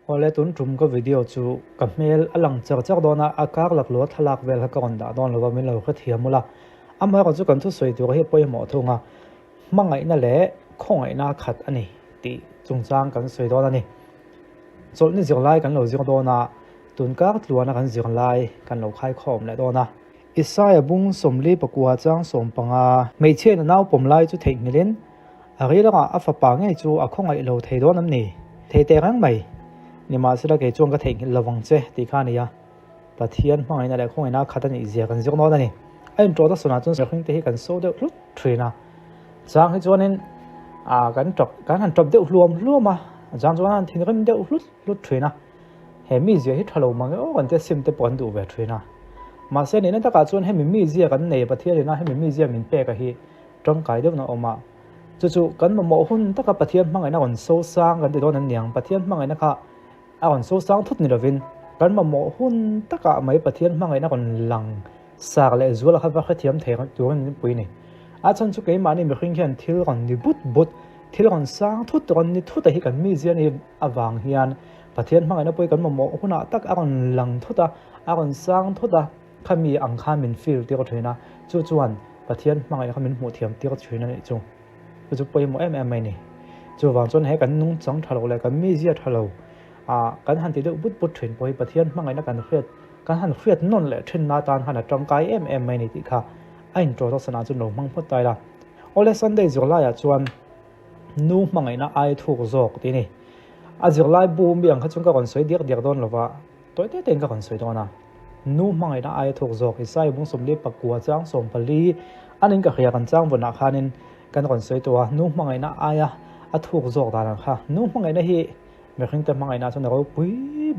Awle tun tum ka video chu ka hmel a lang char char dawn a, a kar laklawh a thlalak vel kha ka rawn dah dawn lo a, min lo hrethiam ula. Amaherawhchu chu kan thusawi tur hi a pawimawh thung a, hmangaihna leh khawngaihna a khat a ni tih chungchang kan sawi dawn a ni. Chawlhni zirlai kan lo zir dawn a, tun kar tluana kan zirlai kan lo khaikhawm leh dawn a. Isaiah bung 44 chang 15. Hmeichhiain a nau pawm lai chu theihnghilhin a rilangah a fapa ngei chu a khawngaih lo thei dawn em ni? Thei teh reng mai. Nimahsela kei chuan ka theihnghilh lo vang che tih kha a ni a. Pathian hmangaihna leh khawngaihna khat a nih zia kan zir nawn a ni. A inṭawt a sawnah chuan mihringte hi kan so deuh hlut ṭhin a. Chang hi chuanin kan ṭap kan han ṭap deuh hluam hluam a, chang chuan an thinrim deuh hlut hlut ṭhin a. He mizia hi tha lo mang emaw kan tia sim te pawh an duh ve thin a. Mahse nihna takah chuan hemi mizia kan nei Pathian ina hemi mizia min pek a hi tangkai deuh na awm a. Chu chu kan mamawh hun taka Pathian hmangaihna rawn so sang kan ti dawn em niang Pathian hmangaihna kha a rawn so sang thut ni lovin kan mamawh hun takah mai Pathian hmangaihna rawn lang sar leh zual a kha va hrethiam thei turin min pui ni. A chhan chu keimahni mihring hian thil rawn ni but but, thil rawn sang thut rawn ni thut a hi kan mizia ni avang hian Pathian hmangaihna pawh hi kan mamawh hunah tak a rawn lang thut a, a rawn sang thut a, khami ang khan min feel tir thin a, chu chuan Pathian hmangaihna kha min hmuh thiam tir thin a nih chu. Chu chu pawimawh em em mai a ni. Chuvang chuan he kan nungchang tha lo leh kan mizia tha lo ah kan han ti deuh but but thin pawh hi Pathian hmangaihna kan hriat kan han hriat nawn leh thinna atan khan a tangkai em em mai a ni tih kha a introduction ah chuan lo hmang phawt ta ila. Awle Sunday zirlaiah chuan Nu hmangaihna ai thuk zawk tih a ni. A zirlai bu mi ang kha chuan ka rawn sawi diak diak dawn lova, tawi te tein ka rawn sawi dawn a. Nu hmangaihna ai thuk zawk Isai bung 49 chang 14 anin ka hria kan chang vawnah khanin kan rawn sawi tawh a, nu hmangaihna aia a thuk zawk dan ang kha. Nu hmangaihna hi mihringte hmangaihna chuan a ropui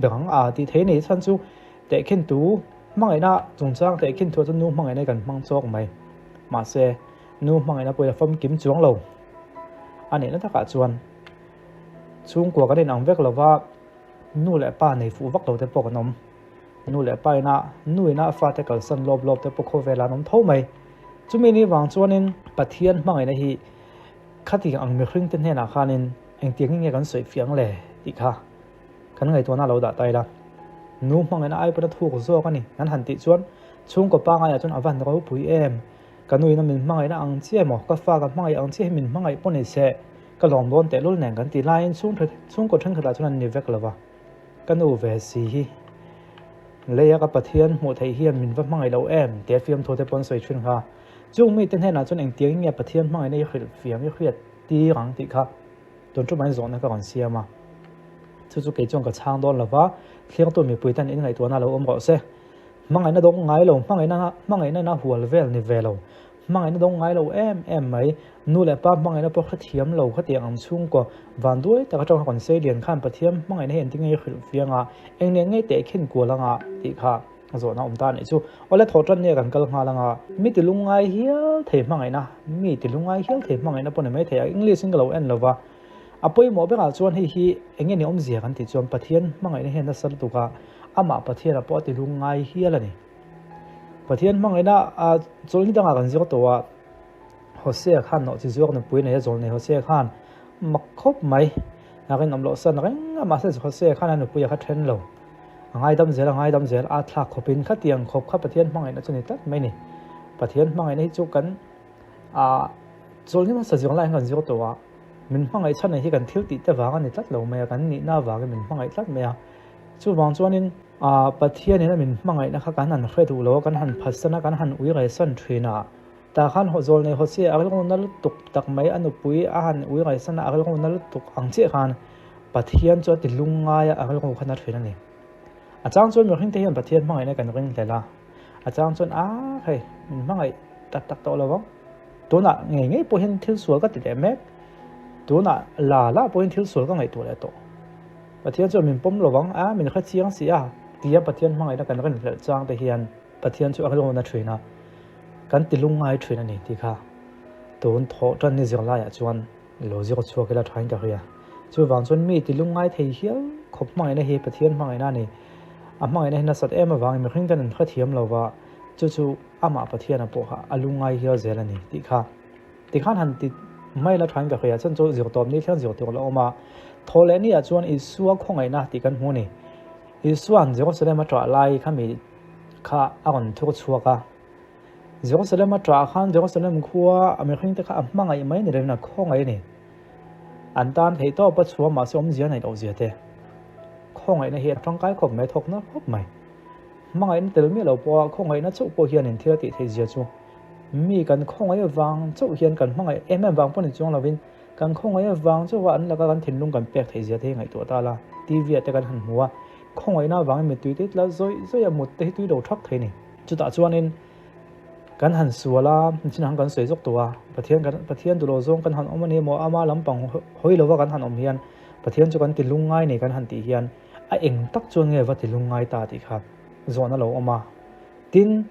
ber ang a tih thei a ni. Chhan chu tehkhintu hmangaihna chungchang tehkhintu chuan nu hmangaihna hi kan hmang chawk mai. Mahse, Nu hmangaihna pawhin a famkim chuang lo. A nihna takah chuan chhungkua kan inang vek lova nu leh pa nei fuh vak lo te pawh kan awm. Nu leh pa ina nu ina a fate kalsan lawp lawp te pawh khawvelah an awm tho mai. Chumi ni vang chuanin Pathian hmangaihna hi khatiang ang mihring te hnenah khanin engtiangin nge kan sawi fiah ang le tih kha kan ngaihtuahna a lo dah ta ila. Nu hmangaihna ai pawhin a thuk zawk a ni kan han tih chuan chhungkaw pangaiah chuan a va han ropui em. Ka nuin a min hmangaihna ang chiah emaw, ka fa ka hmangaih ang chiah hi min hmangaih pawh ni se, ka lawm dawn tehlul nen kan ti laiin chhungkaw thenkhatah chuan an ni vek lo va. Ka nu ve si hi leia ka Pathian hmuh theih hian min va hmangaih lo em tia fiamthu te pawh an sawi thin kha. Chung mite hnenah chuan engtiangin nge Pathian hmangaihna i hrilh fiam i hriat tir ang tih kha tun ṭum an zawhna ka rawn siam a. Chu chu kei chuan ka chhang dawn lo va, thlirtu mipui ten inngaihtuahna lo awm rawh se. Hmangaihna dawng ngai lo, hmangaihna hmangaihna ina hual vel ni ve lo. Hmangaihna dawng ngai lo em em mai. Nu leh pa hmangaihna pawh hrethiam lo khatiang ang chhungkaw van duai tak atanga kan sei lian khan Pathian hmangaihna hi engtin nge hrilh fiang a, eng nen nge teh khin kual anga tih kha zawhna awm ta a nih chu. Awle thawh tan nge kan kal nghal anga mi ti lungngai hial thei hmangaihna, mi ti lungngai hial thei hmangaihna pawh ni mai thei a, English in ka lo en lova. A pawimawh berah chuan hei hi eng nge ni awmzia kan tih chuan Pathian hmangaihna hian nasa lutuk a, amah Pathianah pawh a ti lungngai hial a ni. Pathian hmangaihna a chawlhni dangah kan zir tawh a, Hosea khan nawhchi zuak nupui nei a zawl nei Hosea khan mak khawp mai a rinawm loh san reng a, mahse Hosea khan a nupui a kha then lo. A ngaidam zel a ngaidam zel a thlak khawpin khatiang khawp kha Pathian hmangaihna chu ni tlat mai ni. Pathian hmangaihna hi chu kan A chawlhni hmasa zir lai hian kan zir tawh a, min hmangaih chhan hi kan thil tih te vang a ni tlat lo mai a, kan nihna avangin min hmangaih tlat mai a. Chuvang chuanin Pathianin a min hmangaihna kha kan han hre duh lo a, kan han phatsan a, kan han ui raisan thin a. Tah khan zawlnei nei Hosea a rilru na lutuk tak mai, a nupui a han ui raisan a, a rilru na lutuk ang chiah khan Pathian chu a ti lungngai a, a rilru kha na thin a ni. A chang chuan mihring te hian Pathian hmangaihna kan ring hlel a, a chang chuan a hei min hmangaih tak tak tawh lo vang, tunah ngei ngei pawh hian thil sual ka ti leh mek, tunah la la pawhin thil sual ka ngaihtuah leh tawh, Pathian chuan min pawm lo vang, a min hre chiang si a tia Pathian hmangaihna kan rin hlelh chang te hian Pathian chu a rilru na thin a, kan ti lungngai thin a ni tih kha tun thawh tan ni zirlaiah chuan Lo zir chhuak ila thain ka hria. Chuvang chuan mi ti lungngai thei hial khawp hmangaihna hi Pathian hmangaihna a ni. A hmangaihna hi nasat em avangin mihring ten an hrethiam lo va, chu chu amah Pathiana pawh kha a lungngai hial zel a ni tih kha tikhan han ti. Hmai la thain ka hria chan chu zirtawp ni thleng zir tur la awm a. Thaw leh ni ah chuan Isua khawngaihna tih kan hmu a ni. Isua'n Jerusalem a ṭah lai kha mi kha a rawn thur chhuak a. Jerusalem a ṭah khan Jerusalem khua a mihringte kha a hmangaih mai ni lovin a khawngaih a ni. An tan theih tawp a chhuah mahse awmzia neih loh zia te. Khawngaihna hi a ṭangkai khawp mai, a thawk nalh khawp mai. Hmangaihna tel miah lo pawha khawngaihna chauh pawh hianin thil a tih theih zia chu mi kan khawngaih avang chauh hian kan hmangaih em em vang pawh ni chuang lovin kan khawngaih avang chauha an laka kan thinlung kan pek theih zia te hi ngaihtuah ta la. TV ah te kan han hmu a, khawngaihna avangin mittui te tla zawih zawih a mut te hi tui lo thak thei a ni. Chutah chuanin kan han sual a, nichin ang kan sawi zawk tawh a, Pathian kan Pathian duh lo zawng kan han awm a ni emaw ama lampang hawi lova kan han awm hian Pathian chu kan ti lungngai nei kan han tih hian A eng tak chuan nge va ti lungngai ta tih kha zawhna lo awm a, tin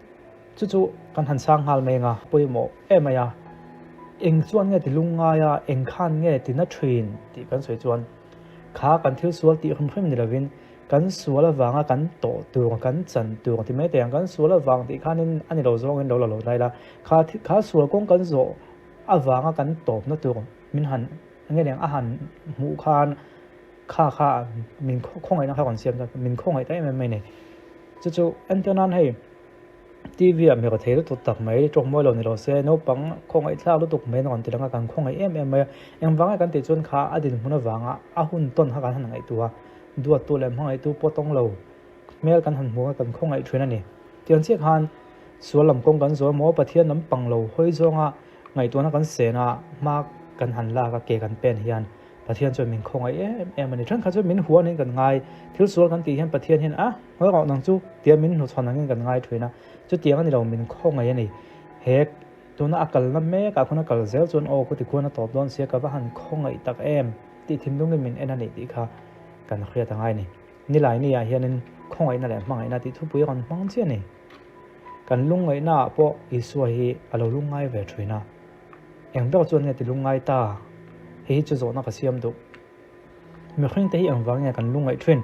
chu chu kan han chhang nghal mai anga pawimawh em mai a, eng chuan nge ti lungngai a, eng khan nge ti na thin tih kan sawi chuan kha kan thil sual tih hrim hrim ni lovin kan sual avanga kan tawh tur kan chan tur ti mai thei ang, kan sual avang tih khanin a ni lo zawngin lo la lo dai la, kha kha sual kawng kan zawh avanga kan tawpna tur min han nge niang a han hmuh khan. Kha kha min khawngaihna kha rawn siam ta, min khawngaih ta em em mai ni. Chu chu entir nan hei TV ah mi thei lutuk tak mai tawng mawi lo ni lo se naupang khawngaih thlak lutuk mai an rawn ti lang a, kan khawngaih em em mai a. Engvang nge kan tih chuan kha a dinhmun avanga a hun tawn kha kan han ngaihtuah a, duattu leh hmangaihtu pawh tawng lo hmel kan han hmu a kan khawngaih thin a ni. Tiang chiah khan sual lam kawng kan zawh emaw Pathian lam pang lo hawi zawnga ngaihtuahna kan sen a, hma kan han lak a ke kan pen hian Pathian chuan min khawngaih em em a ni. Thenkhat chuan min huan in kan ngai. Thil sual kan tih hian Pathian hian a ngawi rawh nang chu tia min hnuchhawn angin kan ngai thin a. Chutiang a ni lo, min khawngaih a ni. He tuna a kalna mekah khawn a kal zel chuan aw khuti khuan a tawp dawn sia ka va han khawngaih tak em tih thinlungin min en a nih tih kha kan hriat a ngai a ni. Nilai ni ah hianin khawngaihna leh hmangaihna tih thupui a rawn hmang chiah a ni. Kan lungngaihna ah pawh Isua hi a lo lungngai ve thin a. Eng ber chuan nge ti lungngai ta? Hei hi chu zawhna ka siam duh. Mihring te hi eng vang nge kan lungngaih thin?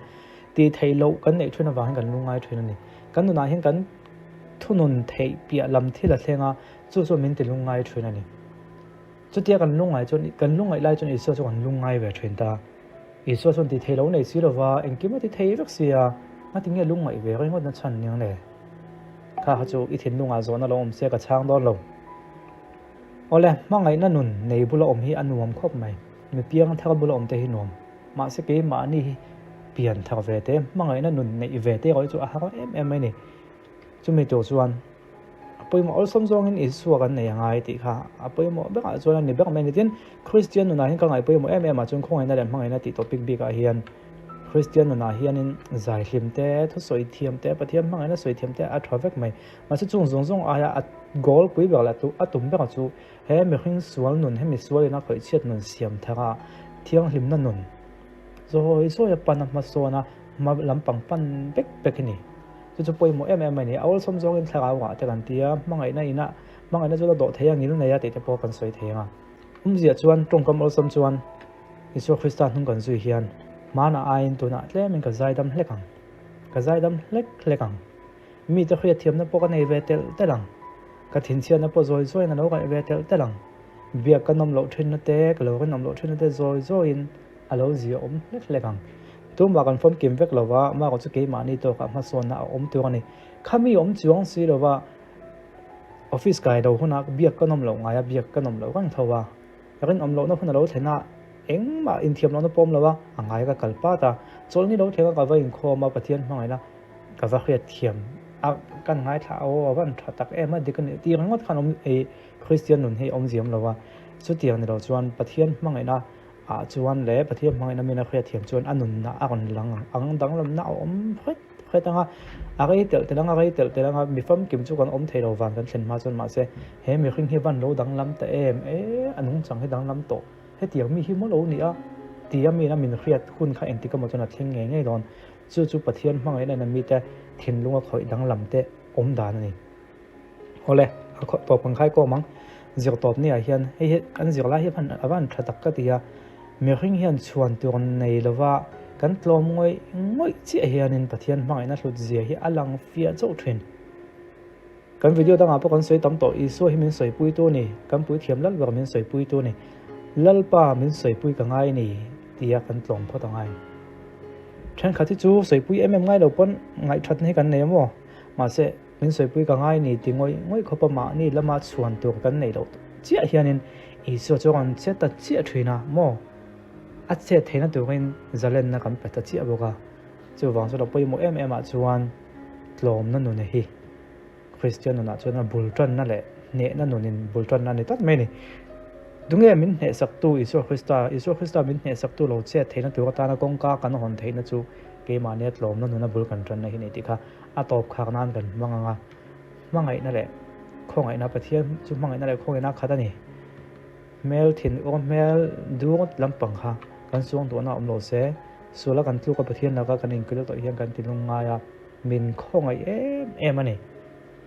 Tih theih loh kan neih thin avangin kan lungngai thin a ni. Kan nunah hian kan thunun theih piah lam thil a thleng a, chu chuan min ti lungngai thin a ni. Chutia kan lungngai chuan, kan lungngaih lai chuan Isua chu kan lungngai ve thin ta. Isua chuan ti thei lo nei si lova, engkim a ti thei vek sia, ngati nge lungngaih ve ringawt na chhan ning le? Kha kha chu i thinlungah zawhna lo awm se ka chhang dawn lo. Awle, hmangaihna nun nei bula awm hi a nuam khawp mai. Mi piang thar bula awm te hi nuam. Mahse keimahni hi pian thar ve te, hmangaihna nun neih ve te erawh hi chu a har em em mai ni. Chumi tur chuan a pawimawh awlsawm zawngin Isua kan nei a ngai tih kha a pawimawh berah chuan a ni ber mai a ni. Tin, Kristian nunah hian ka ngaih pawimawh em em ah chuan khawngaihna leh hmangaihna tih topic bikah hian Kristian nunah hianin zaihlim te, thusawi thiam te, Pathian hmangaihna sawi thiam te a tha vek mai. Mahse chung zawng zawng aia a goal pui ber leh a tum ber chu he mihring sual nun, hemi sual ina khawih chhiat nun siam thar a, thianghlimna nun zawi zawi a pan a hmasawn a, hma lampang pan vek vek a ni. Chu chu pawimawh em em a ni. A awlsawm zawngin thlarau ngah te kan ti a, hmangaihna ina hmangaihna chu la dawh thei a, ngil nei a tih te pawh kan sawi thei ang a. Awmzia chuan tawngkam awlsawm chuan Isua Krista hnung kan zui hian hmanah aiin tunah tlemin ka zaidam hlek ang, ka zaidam hlek hlek ang. Mite hriatthiamna pawh ka nei ve telh telh ang. Ka thinchhiatna pawh zawi zawiin a lo raih ve telh telh ang. Biak ka nawm loh thinna te, ka lo rinawm loh thinna te zawi zawiin a lo zia awm hlek hlek ang. Tumah kan famkim vek lo va, amaherawh chu keimahni tawkah hmasawnna a awm tur a ni. Khami awm chuang si lo va, office kai lo hunah biak ka nawm loh ngai a, biak ka nawm loh reng tho a. Rinawm lohna hun a lo thlen a, engmah inthiam lohna pawm lo a, a ngai ka kal pat a. Chawlhni lo thleng a ka va inkhawm a, Pathian hmangaihna ka va hriat thiam a, kan ngaithla a, aw a van tha tak em a, dik a nih tih ringawt khan awm ei Kristian nun hi a awmziam lo a. Chutiang ni lo chuan Pathian hmangaihna ah chuan leh Pathian hmangaihna min a hriat thiam chuan a nunna a rawn lang ang danglamna a awm hret hret ang a, a rei telh telh ang a, rei telh telh ang a, mi famkim chu kan awm thei lo van kan thlen hma chuan mahse he mihring hi van lo danglam ta em e, a nungchang hi danglam tawh hetiang mi hi maw lo ni a tia mi ina min hriat hun kha engtik emaw chuan a thleng ngei ngei dawn. Chu chu Pathian hmangaihna ina mite thinlunga khawih danglam te awm dan a ni. Awle, a khawih tawp kan khai kawm ang. Zir tawp ni ah hian hei hi kan zir lai hi a van tha tak ka ti a, mihring hian chhuan tur nei lova kan tlawm ngawih ngawih chiah hianin Pathian hmangaihna hlut zia hi a lang fiah chauh thin. Kan video dangah pawh kan sawi tam tawh, Isua hi min sawipuitu a ni, kan puithiam lal ber min sawipuitu a ni. Lalpa min sawipui ka ngai ni tia kan tlawm phawt a ngai. Thenkhat hi chu sawipui em em ngai lo pawn ngaihthatna hi kan nei a maw? Mahse, min sawipui ka ngai ni ti ngawih ngawih khawpa mahni lama chhuan tur kan neih loh chiah hianin Isua chu a rawn che ta chiah thin a maw? A chet theihna turin zalenna kan pe ta chiah bawk a. Chuvang chu lo pawimawh em em ah chuan tlawmna nun hi Kristian nunah chuan a bul tanna leh hnehna nunin bul tanna a ni tlat mai a ni. Tunge min hnehsaktu Isua Krista? Isua Krista min hnehsaktu lo chet theihna tur atana kawngka kan hawn theihna chu keimahnia tlawmna nuna bul kan tanna hi a ni tih kha a tawp khak nan kan hmang ang a. Hmangaihna leh khawngaihna, Pathian chu hmangaihna leh khawngaihna a khat a ni. Hmel thin aw hmel du ngawt lampang kha kan suang duhna awm lo se, suala kan tluk a Pathian laka kan inkil tawh hian kan ti lungngai a. Min khawngaih em em a ni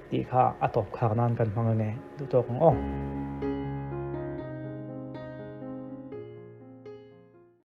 tih kha a tawp khak nan kan hmang ange duh tawk ang aw.